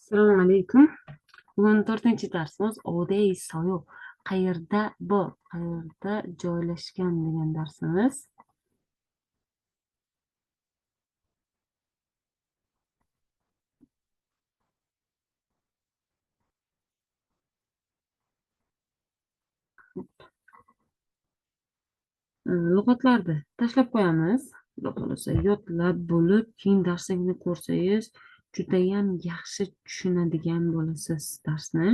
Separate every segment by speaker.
Speaker 1: Assalomu alaykum. Bugun to'rtinchi darsimiz Odey soyo qayerda bor, qayerda joylashgan degan darsimiz. Lug'atlarni tashlab qo'yamiz. Xudo xohlasa yodlab bo'lib, keyin darslikni ko'rsangiz, judayam yaxshi tushunadigan bo'lasiz darsni.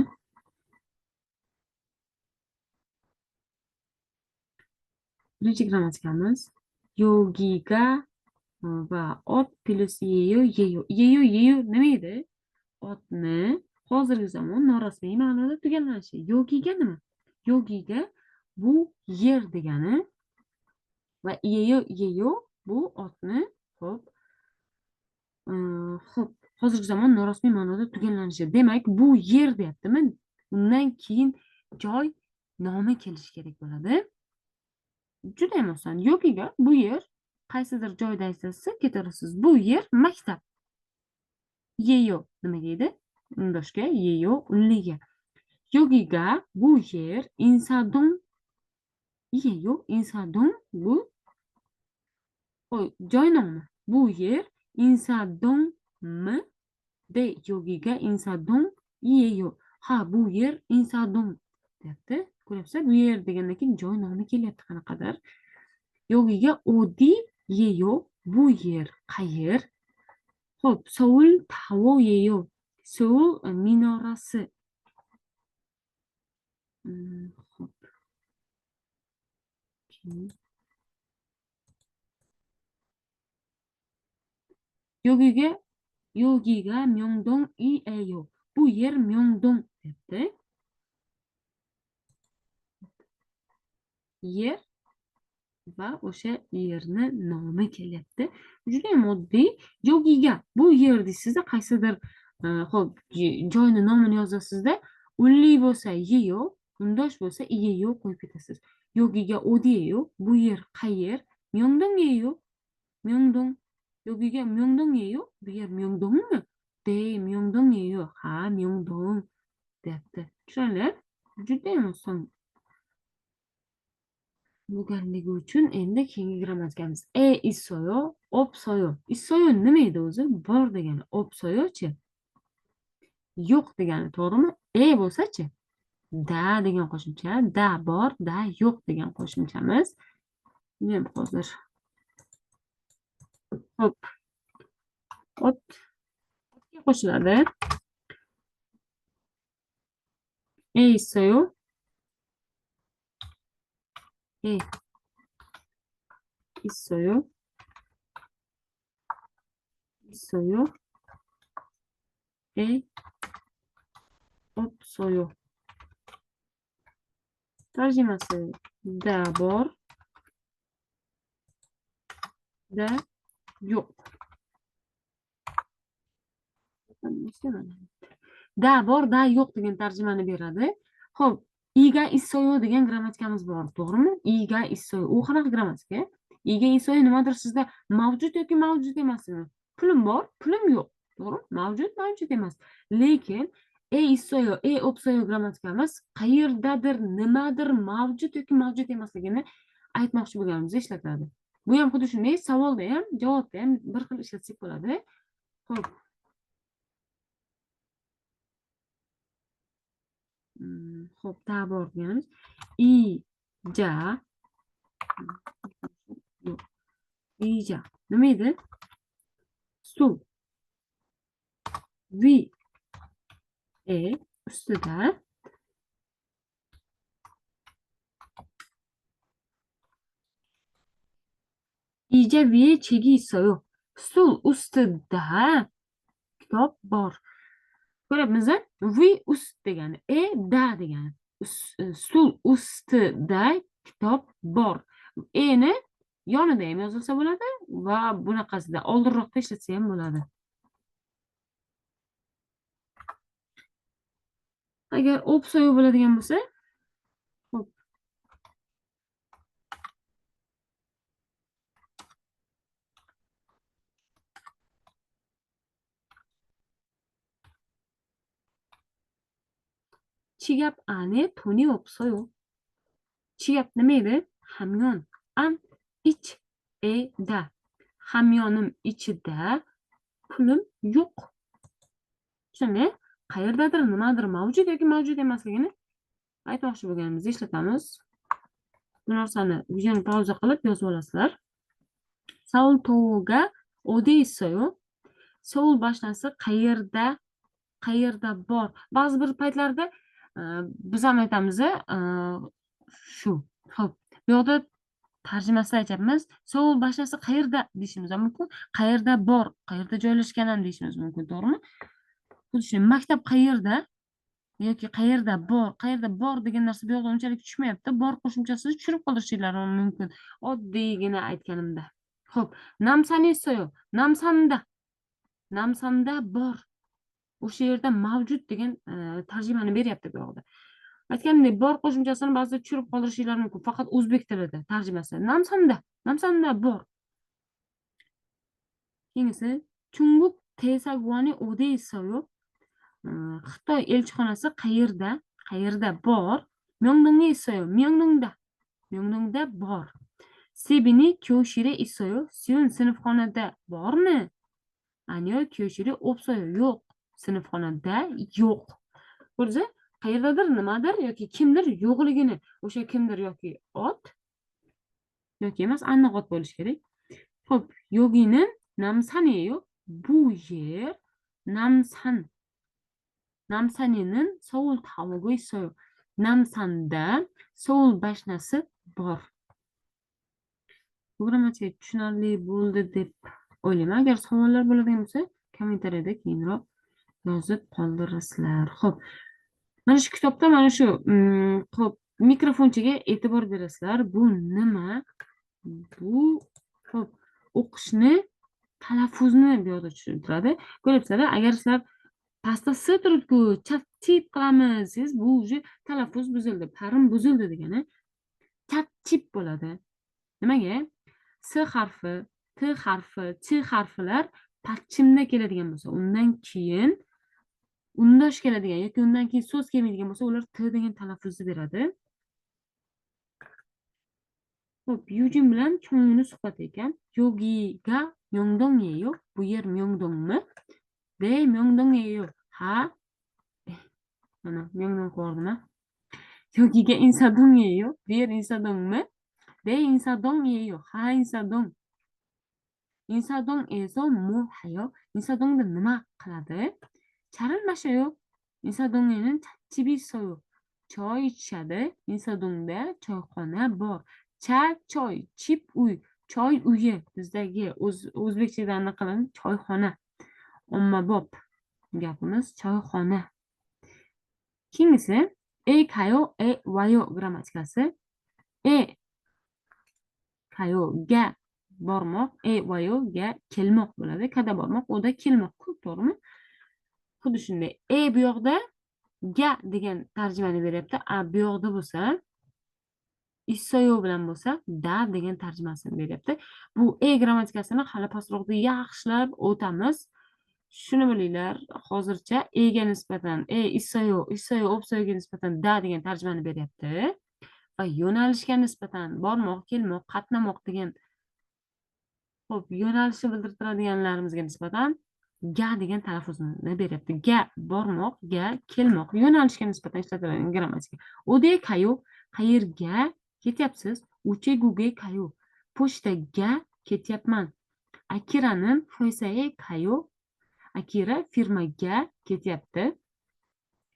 Speaker 1: Birinchi grammatikamiz yogiga va ot plyus yeyo yeyo. Yeyo yeyo nima edi? Otni hozirgi zamon norasmiy ma'noda tugallanishi. Yogiga nima? Yogiga bu yer degani va yeyo yeyo bu otni xo'p xo'p hozirgi zamon norasmiy ma'noda tugallanishi. Demak, bu yer deyaptimi? Undan keyin joy nomi kelishi kerak bo'ladi. Juda ham oson. Yogiga bu yer qaysidir joyda aytasiz, ketaverasiz. Bu yer maktab. Yeyo nimaga edi? Undoshga, yeyo unliga. Yogiga bu yer insadon yeyo insadon bu joy nomi. Bu yer insadonmi? De yogiga insadon yeyo. Ha, bu yer insadon deyapti. Ko'ryapsiz, bu yer degandan keyin joy nomi kelyapti qanaqadir. Yogiga odi yeyo bu yer qayer? Xo'p, Seul tavo yeyo. Seul minorasi. Xo'p. Yogiga yogiga Myeongdong 이에요. Bu yer Myeongdong deyapti. Yer va o'sha yerni nomi kelyapti. Juda ham oddiy. Yogiga bu yer deysizda qaysidir xo'p joyni nomini yozasizda, unli bo'lsa yeyo, undosh bo'lsa iyeyo qo'yib ketasiz. Yogiga odiyeyo, bu yer qayer? Myeongdongyeyo. Myeongdong. Yogiga Myeongdongyeyo? Bu yer Myeongdongmi? De, Myeongdongyeyo. Ha, Myeongdong deyapti. Tushunarli? Juda ham oson bo'lganligi uchun endi keyingi grammatikamiz e issoyo, opsoyo. Issoyo nima edi o'zi? Bor degani. Opsoyochi? Yo'q degani, to'g'rimi? E bo'lsa-chi? Da degan qo'shimcha, da bor, da yo'q degan qo'shimchamiz. Buni ham hozir. Xo'p. Ot otga qo'shiladi. E issoyo. E issoyo. Issoyo. E opsoyo. Tarjimasi da bor, da yo'q. Da bor, da yo'q degan tarjimani beradi. Xo'p, iga issoyo degan grammatikamiz bor, to'g'rimi? Iga issoyo. U qanaqa grammatika? Iga issoyo nimadir sizda mavjud yoki mavjud emasmi? Pulim bor, pulim yo'q, to'g'rimi? Mavjud, mavjud emas. Lekin e issoyo, e opsoyo grammatikamiz qayerdadir, nimadir mavjud yoki mavjud emasligini aytmoqchi bo'lganimizda ishlatiladi. Bu ham xuddi shunday, savolda ham, javobda ham bir xil ishlatsak bo'ladi. Xo'p. Xo'p, ta bor deganimiz i ja yo'q. Ija nima edi? Stul. Vi e ustida ija viye chegi 있어요. Stul ustida kitob bor. Ko'ryapmiz, vi ust degani, e da degani. Stul ustida kitob bor. E ni yonida ham yozilsa bo'ladi va bunaqasida oldinroqda ishlatsa ham bo'ladi. Agar opsoyo bo'ladigan bo'lsa, xo'p. 지갑 안에 돈이 없어요. 지갑 nima edi? Hamyon. An ich e da. Hamyonim ichida pulim yo'q. Tushundingmi? Qayerdadir nimadir mavjud yoki mavjud emasligini aytmoqchi bo'lganimizda ishlatamiz. Bu narsani videoni pauza qilib yozib olasizlar. Seoul Tower가 어디 있어요? Seul башня si qayerda bor? Ba'zi bir paytlarda biz ham aytamiz, shu. Xo'p, bu yoqda tarjimasida aytyapmiz. Seul башня si qayerda deyishimiz ham mumkin. Qayerda bor, qayerda joylashgan ham deyishimiz mumkin, to'g'rimi? Xuddi shunday, maktab qayerda yoki qayerda bor, qayerda bor degan narsa bu yoqda unchalik tushmayapti. Bor qo'shimchasini tushirib qoldirishingiz mumkin. Oddiygina aytganimda. Xo'p, 남산에 있어요. Namsanda. Namsanda bor. O'sha yerda mavjud degan tarjimani beryapti bu yoqda. Aytganimdek, bor qo'shimchasini ba'zida tushirib qoldirishinglar mumkin. Faqat o'zbek tilida tarjimasi. Namsanda, Namsanda bor. Keyingisi, 중국 대사관이 어디 있어요? Xitoy elchixonasi qayerda? Qayerda bor? 명동에 있어요. Myeongdongda. Myeongdongda bor. 세빈이 교실에 있어요. Sevin sinfxonada bormi? 아니요, 교실에 없어요. Yo'q. Sinfxonada yo'q. Ko'rdingiz? Qayerdadir nimadir yoki kimdir yo'qligini, o'sha kimdir yoki ot yoki emas, aniq ot bo'lishi kerak. Xo'p, 여기는 남산이에요. Bu yer Namsan. 남산에는 서울 타워가 있어요. Namsanda Seul башня si bor. Bu grammatika tushunarli bo'ldi deb o'ylayman. Agar savollar bo'ladigan bo'lsa, kommentariyada keyinroq yozib qoldirasizlar. Xo'p. Mana shu kitobda mana shu xo'p, mikrofonchaga e'tibor berasizlar. Bu nima? Bu, xo'p, o'qishni, talaffuzni bu yoqda tushuntiradi. Ko'ryapsizlar, agar sizlar pastda s turibdi-ku, chatchip qilamiz desangiz, bu уже talaffuz buzildi, 발음 buzildi degani. Chatchip bo'ladi. Nimaga? S harfi, T harfi, Ch harfilar 받침da keladigan bo'lsa, undan keyin undosh keladigan yoki undan keyin so'z kelmaydigan bo'lsa, ular T degan talaffuzni beradi. Xo'p, Yujin bilan Chonguni suhbati ekan. 여기가 명동이에요. Bu yer Myeongdongmi? 네, 명동이에요. Ha. Mana Myeongdong ko'rdimi? 여기가 인사동이에요. Bu yer Insadongmi? 네, 인사동이에요. Ha, Insadong. 인사동에서 뭐 해요? 인사동da nima qiladi? 차를 마셔요. 인사동에는 찻집이 있어요. Choy ichishadi. Insadongda choyxona bor. Cha choy, chip uy, choy uyi bizdagi o'zbekchada anaqa qiladi, choyxona. Ommabop gapimiz choyxona. Keyingisi 에 가요, 에 와요 grammatikasi. 에 가요 ga bormoq, 에 와요 ga kelmoq bo'ladi. Kada bormoq, oda kelmoq, to'g'rimi? Xuddi shunday. 에 bu yoqda ga degan tarjimani beryapti. A bu yoqda bo'lsa 있어요 bilan bo'lsa da degan tarjimasini beryapti. Bu 에 grammatikasini hali pastroqda yaxshilab o'tamiz. Shuni bilinglar, hozircha ega nisbatan 에 있어요, 있어요, 없어요ga nisbatan da degan tarjimani beryapti. Va yo'nalishga nisbatan bormoq, kelmoq, qatnamoq degan, xo'p, yo'nalishni bildirtiradiganlarimizga nisbatan ga degan talaffuzni beryapti. Ga bormoq, ga kelmoq, yo'nalishga nisbatan ishlatiladigan grammatika. 어디에 가요? Qayerga ketyapsiz? 우체국에 가요. Pochtaga ketyapman. Akira는 회사에 가요. Akira firmaga ketyapti.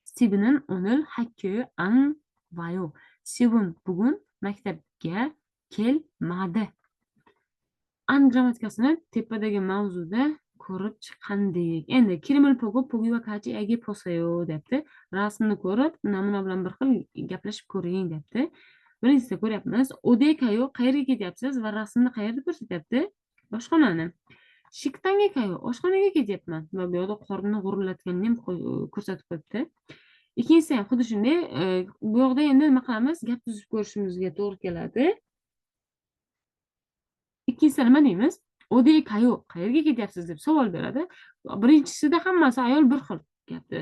Speaker 1: Stephen은 오늘 학교에 안 와요. Steven bugun maktabga kelmadi. 안 grammatikasini tepadagi mavzuda ko'rib chiqqandik. Endi 그림을 보고 보기와 같이 얘기해 보세요 deyapti. Rasmni ko'rib, namuna bilan bir xil gaplashib ko'ring deyapti. Birinchisida ko'ryapmiz. 어디에 가요? Qayerga ketyapsiz va rasmni qayerda ko'rsatyapti? Oshxonani. 식당에 가요. Oshxonaga ketyapman. Va bu yoqda qornini g'urillatganini ham ko'rsatib qo'yibdi. Ikkinchisi ham xuddi shunday. Bu yoqda endi nima qilamiz? Gap tuzib ko'rishimizga to'g'ri keladi. Ikkinchisida nima deymiz? 어디에 가요? Qayerga ketyapsiz deb savol beradi. Birinchisida hammasi ayol bir xil gapni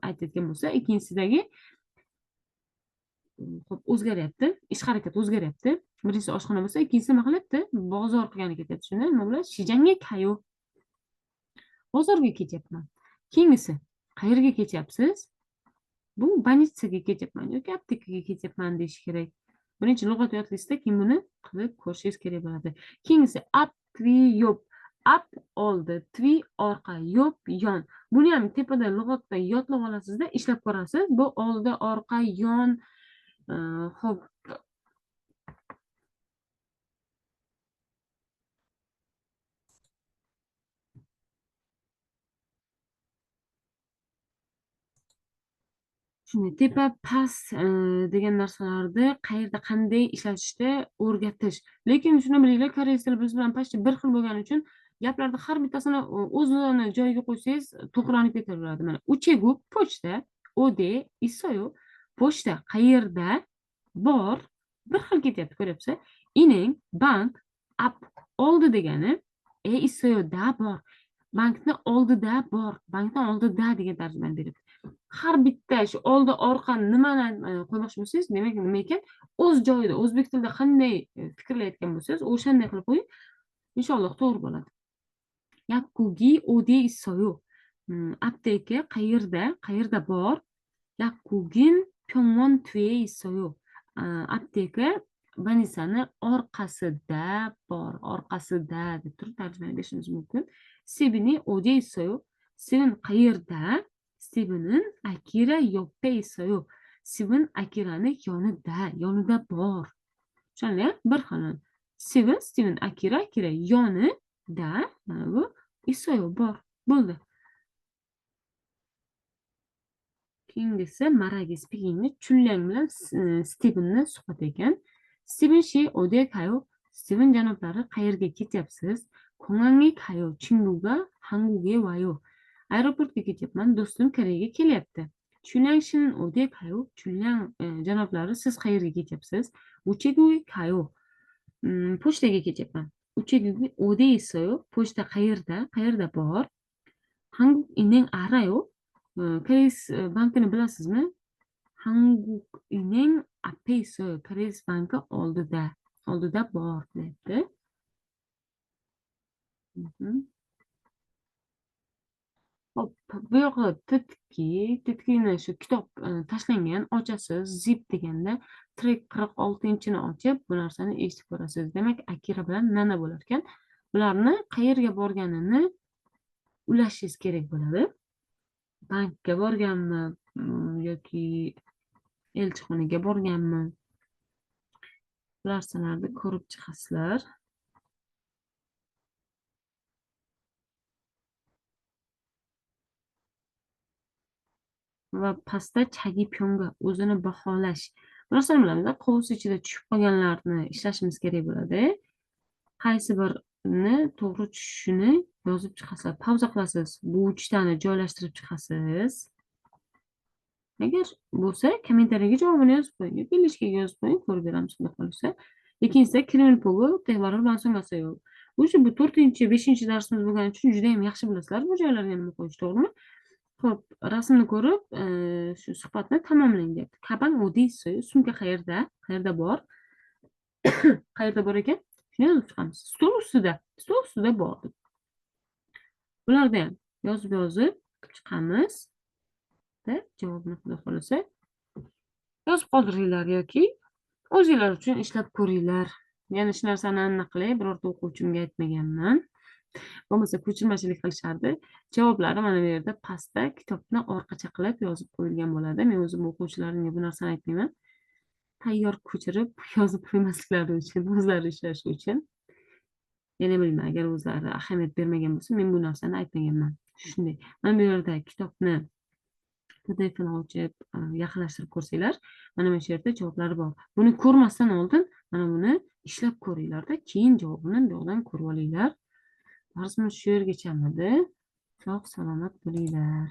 Speaker 1: aytayotgan bo'lsa, ikkinchisidagi Xo'p, o'zgaryapti. Ish harakat o'zgaryapti. Birinchisi oshxona bo'lsa, ikkinchisi nima qilyapti? Bozor qilgani ketyapti. Shunda nima bo'ladi? Shijanga kayo. Bozorga ketyapman. Keyingisi, qayerga ketyapsiz? Bu больницаga ketyapman yoki aptekaga ketyapman deyish kerak. Birinchi lug'at yodlaysizda, keyin buni qilib ko'rishingiz kerak bo'ladi. Keyingisi ap, tvi, yo'p. Ap oldi, tvi orqa, yo'p yon. Buni ham tepada lug'atda yodlab olasizda, ishlab ko'rasiz. Bu oldi, orqa, yon. Xo'p. Shunday tepa, past degan narsalarni qayerda qanday ishlatishni o'rgatish. Lekin shuni bilinglar, koreys tili biz bilan почти bir xil bo'lgani uchun gaplarni har bittasini o'zini joyiga qo'ysangiz to'g'rilanib ketaveradi. Mana uchegu pochta, ode isoyo, pochta qayerda bor, bir xil ketyapti, ko'ryapsiz? Ining bank ap oldi degani isoyoda bor. Bankni oldida bor, bankni oldida degan tarjimani beradi. Har bitta shu oldi orqa nimani qo'ymoqchi bo'lsangiz, demak nima ekan? O'z joyida o'zbek tilida qanday fikrlayotgan bo'lsangiz, o'shanday qilib qo'ying. Inshaalloh to'g'ri bo'ladi. Yakkugi ode isoyo. Apteka qayerda? Qayerda bor? Yakkugin Pyongyang tuye isoyo. Apteka больницani orqasida bor, orqasida deb turib tarjimani berishimiz mumkin. Sebini ode isoyo. Sebin qayerda? Sebinin Akira yoppe isoyo. Sebin Akirani yonida, yonida bor. Tushunarli? Bir xil. Sebin, Steven, Akira, Akira yonida, mana bu isoyo bor. Bo'ldi. Keyingisi Maragi speakingni Chunliang bilan Stevenni suhbat ekan. Steven shi ode kayo. Steven janoblari qayerga ketyapsiz? Kongangi kayo, Chinguga, Hanguga wayo. Aeroportga ketyapman, do'stim Koreyaga kelyapti. Chunliang shin ode kayo. Chunliang janoblari siz qayerga ketyapsiz? Ucheguga kayo. Pochtaga ketyapman. Ucheguga ode isoyo. Pochta qayerda? Qayerda bor? Hanguk ineng arayo. Koreys bankini bilasizmi? Hanguk ineng ape isoyo. Koreys banki oldida. Oldida bor deyapti. Hop, bu yoqda titki, titkini shu kitob tashlangan, ochasiz, zip deganda trek 46-ni ochib, bu narsani eshitib ko'rasiz. Demak, Akira bilan Nana bo'lar ekan. Bularni qayerga borganini ulashingiz kerak bo'ladi. Bankka borganmi, yoki elchixonaga borganmi? Bu narsalarni ko'rib chiqasizlar. Va pastda chagi pyonga o'zini baholash. Bu narsani bilamiz, qovus ichida tushib qolganlarni ishlashimiz kerak bo'ladi. Qaysi birini to'g'ri tushishini yozib chiqasizlar. Pauza qilasiz, bu uchtani joylashtirib chiqasiz. Agar bo'lsa, kommentariyaga javobini yozib qo'ying yoki lishkaga yozib qo'ying, ko'rib beramiz xudo xohlasa. Ikkinchisi Kreml pogo tehvaror bansongasi yo'q. O'sha bu 4-chi, 5-chi darsimiz bo'lgani uchun juda ham yaxshi bilasizlar bu joylarga nima qo'yish, to'g'rimi? Xo'p, rasmni ko'rib, shu suhbatni tamomlang deyapti. Kaban odiysi, sumka qayerda? Qayerda bor? Qayerda bor ekan? Shuni yozib chiqamiz. Stol ustida, stol ustida bor deb. Bularda ham yozib chiqamiz. Da javobini xudo xohlasa yozib qoldiringlar yoki o'zinglar uchun ishlab ko'ringlar. Yana shu narsani aniq qilay, birorta o'quvchimga aytmaganman. Bo'lmasa ko'chirmachilik qilishardi. Javoblari mana bu yerda pastda kitobni orqacha qilib yozib qo'yilgan bo'ladi. Men o'zim o'quvchilarimga bu narsani aytmayman. Tayyor ko'chirib yozib qo'ymasliklari uchun, o'zlari ishlashi uchun. Yana bilmayman, agar o'zlari ahamiyat bermagan bo'lsa, men bu narsani aytmaganman. Shunday. Mana bu yerda kitobni PDF-ni ochib, yaqinlashtirib ko'rsanglar, mana shu yerda javoblari bor. Buni ko'rmasdan oldin mana buni ishlab ko'ringlarda, keyin javobini bu yoqdan ko'rib olinglar. Darsimiz shu yergachamidi. Sog' salomat bo'linglar.